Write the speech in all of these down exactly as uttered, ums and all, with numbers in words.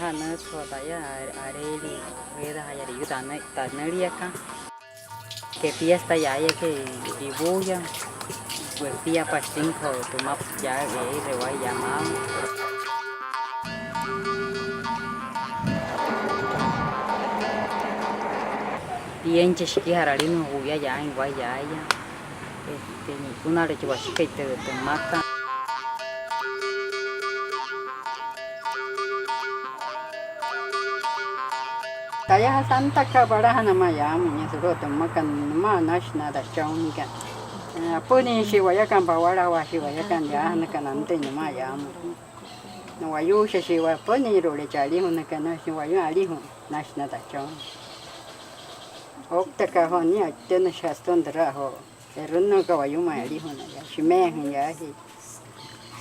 Anüsü joo taya, Areli, eetajayale yuu tanüliakat. Kepiasü taya aayakai ipuya, wepiapashi sütüma joo tü mmakat yaa eeiree waya yaa maama. Pienchi shikijara alin juya yaain waya yaaya. Este, ni'ikunaale chi washikai tü, tü mmakat. Taya, santa aka palajana namaa yaamüin nia sulu'u tü mmakat, nümaa nashi na tachonjikana. Apünüinshii wayakana, pawalawaashii wayakana yaajanakana, antüin nümaa yaamüin. Nu'wayuushashii waya, apünüinru'ule chi alijunakana, nu'wayuuin alijuna nashi na tachonjikana. Ouktaka joo nia, a'itünüshii sütüma türa joo. E'rünnüükana wayumüin alijuna yaa, shime'ejüin yaajia.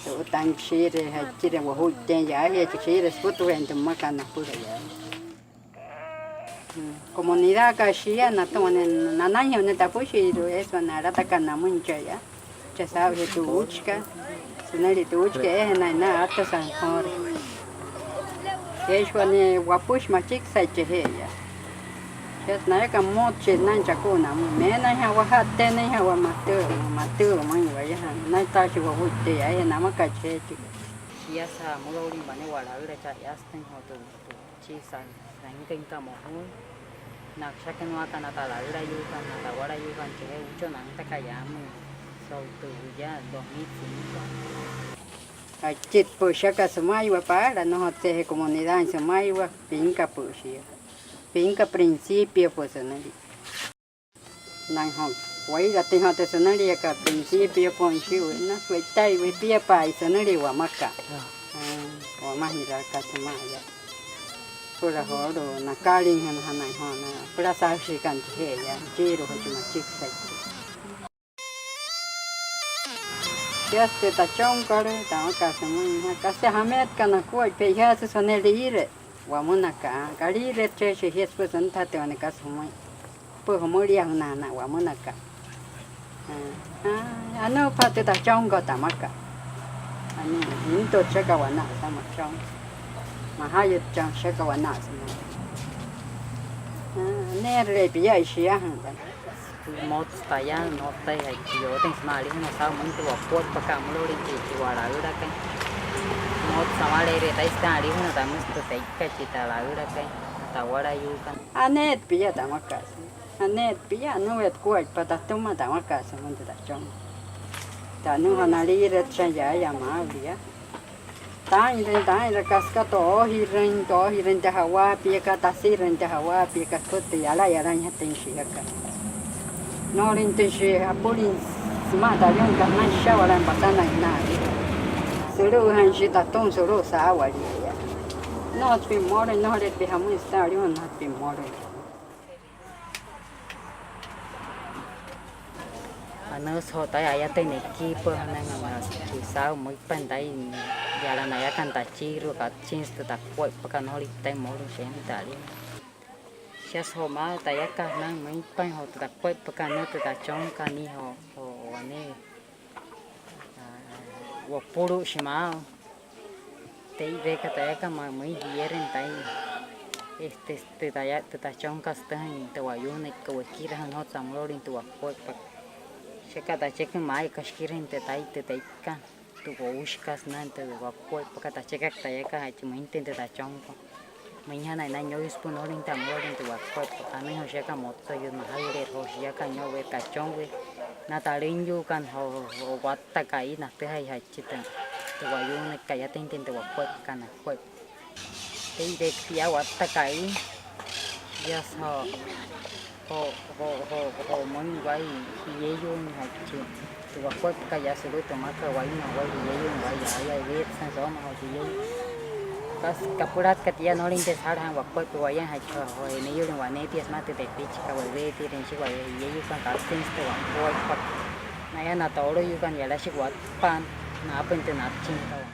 Tu'u tanüiki shii'iree, jachire, wojuitteein yaajia, shii'iree süpütüjeein tü mmakat napüla yaa. Comunidadkat shia natüma wane nanainjee wane tapüshiirua, eesü wane alatakana namüin chaa yaa. Chaa saa'ujee tu'uchikat, sünülia tu'uchikat, eejanaya na attasain joore. Eeshi wane wapüshi machikisai chajee yaa. Shia nayakana mmotsü naya chakua namüin, meenainja'a wajaa, teenainja'a wamatüma, matüma müin wayajaa, nayataashi wojuitteein yaajia, namakat chajee tia. Shiasa amüloulin wane walaüla cha'yatüin joo tü, tü chi sa, sainküinkat mojuin. Na'akashaka nümaa aka na talaülayuukana, na tawalayuukana, chajee uuchon nantaka yaamüin so'u tü yaa dos mil cinco. Jachitpü'üshi aka sümaiwa paala, nnojotsü eejee comunidad sümaiwa, pinkapü'üshi yaa. Pinka principiopü'ü sünülia. Naainjo'o weiratüin joo tü sünüliakat, principiopü'üin shia, na we'itaiwa, jipiapa'a sünülia wamaka'a. Wamajiraaka sümaa yaa. Süpüla joolu'u nakaaliijünajanain joo na süpüla saashiikana chajee yaa, nüchiirua joo chi machikisai. Shiasa tü tachonkat, tamakat sümüin, kasa jameetka nakuaippa, shiasa sünain liire wamünaka, kaliiretcheeshii jia süpüla süntajatüin wane kasa jümüin. Süpüla jümüliajünajanain wamünaka. Anuu, anuu, anuu, pa'a tü tachonkat, tamakat. Anuu, jintutshi aka wanaa sütüma tachonkat. Majayütchon shia aka wanaa sümaa. Aneerüle pia'a shiajüin. Mmotsü taya, nnojotsü taya jaichi yootüin sümaa alijuna saa'u müin tü wakuaippakat amüloulin chi, chi walaülakai. Mmotsü amaleeria tai sütüma alijuna, tamüsü tü te'ika chi talaülakai, tawalayuukana. Aneerü pia, tamakat. Aneerü pia, anuu, eekuaippa tatüma, tamakat sümüin tü tachonkat. Tü anuu joo naliiretchaa yaaya maa'ulu yaa. Taa'inrüin, taa'inrüin, kasa aka toojirüin, toojirüin tü ja'waapiakat, tasirüin tü ja'waapiakat, süpüla tü yalayalainjatüin shiaka. Nnojolüinjatüin shia apulin sümaa tü aliyuunakat, sünain süsha'walaain pasanain sünain alijuna. Sulu'ujaain shia tatüma sulu'u saawalia yaa. Nnojotsü pia mmolüin, nnojoleerü pia jamüin sütüma alijuna, nnojotsü pia mmolüin. Anüsü joo taya, ayatüin na equipo, sünain chi saa'u müitpain taya yala nayakana tachiirua, katsüinsü tü takuaippakat, nnojolüinjatü taya mmolüin shiemüin tü alin. Shiasa joo maa'u tayaka sünain müitpain joo tü takuaippakat, anuu, tü tachonkat, nia joo, joo wane wopulu'ushi maa'u. Tee'ireeka tayaka, ma müin jierüin taya, este, tü taya, tü tachonkat sütüjüin tü wayuunakat, wekirajüin nnojotsü amüloulin tü wakuaippakat. Shia aka tacheküin maa'aya, aka shikirajüin tü tai, tü te'ikat, tü woushikat sünain tü wakuaippakat, tachekakat tayaka, ja'itüin müinjatüin tü tachonkat. Müinjana naya nnojotsü süpüla nnojolüinjatüin amüloulin tü wakuaippakat, anuu, joo shiaka motsoyuu, majayüleerü joo shiaka nnojotsü, tachonwee, na talüinyuukana joo, joo watta ka'i natüjaa jaichi tü, tü wayuunakat, ayatüinjatüin tü wakuaippakat nakuaippa. Tee'ireeka pia, watta ka'i, shiasa joo, joo, joo, joo, joo müin waya jieyuuin jaichi tü wakuaippakat yaa sulu'u tü mmakat, wayuu na waya jieyuuin waya, aya, eweetüsü sünain so'oma joo jieyuu. Kasa kapülaatkat tia, nnojolüinjatüin saja'rajaain wakuaippa, wayaain jaichi joo, joo neyuulin waneetia sümaa tü tepichikat, weweetiirüin shia waya jieyuukana, katsüinsü tü wakuaippakat. Naya na tooloyuukana yalashikua watpa'ana, naapüin tü natchinkot.